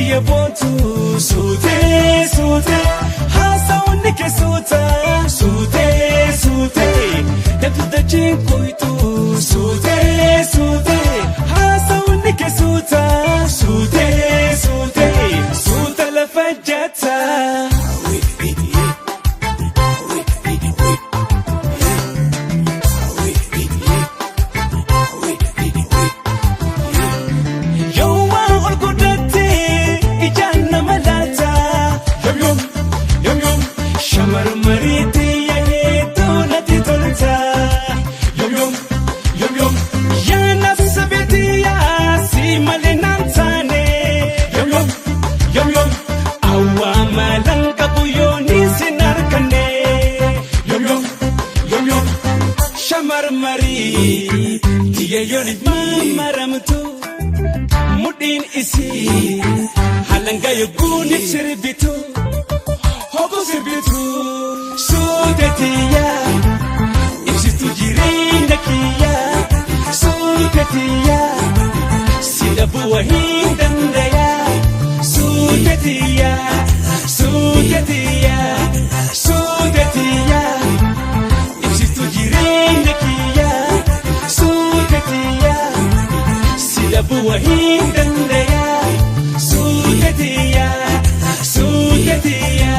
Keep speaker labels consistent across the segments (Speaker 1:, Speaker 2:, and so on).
Speaker 1: tiyya boontu suutee suutee haasawni kee suuta suutee suutee dabtu dachiin koytu suutee suutee haasawni kee suuta suutee suutee suuta lafa jata. Mudhiin isii halanga yogguun sirbitu hogu sirbitu suute tiyya ibsitu jireenya kiyya suute tiyya si dhabuu hin dandaya suute tiyya suute tiyya suute tiyya ibsitu jireenya kiyya suute tiyya. Silabu hin dandaya suute tiyya suute tiyya.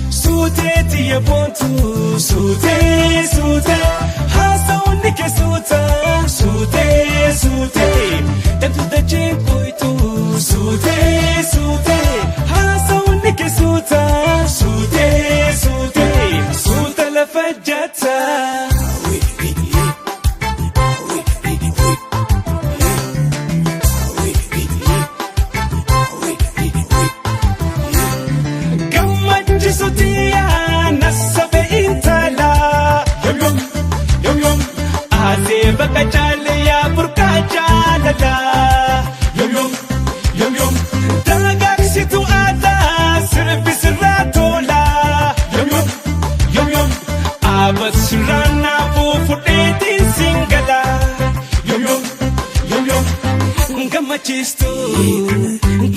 Speaker 1: Suute tiyya boontu suute suute haasawni kee suuta suute suute dabtu dachiin koytu suute suute haasawni kee suuta suute suute suuta lafa jata.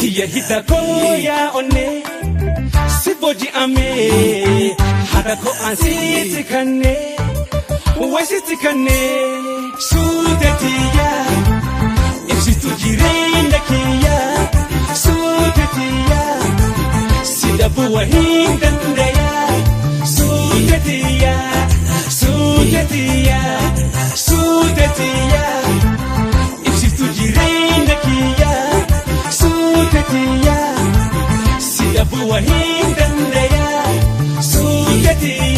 Speaker 1: Tiyya hidda koo yaa onne si booji'ame haadha koo an sitti kanne way sitti kanne suute tiyya ibsitu jireenya kiyya suute tiyya si dhabuu hin dandaya suute tiyya suute tiyya suute tiyya ibsitu jireenya kiyya. Suute tiyya si dhabuu hin dandaya suute tiyya.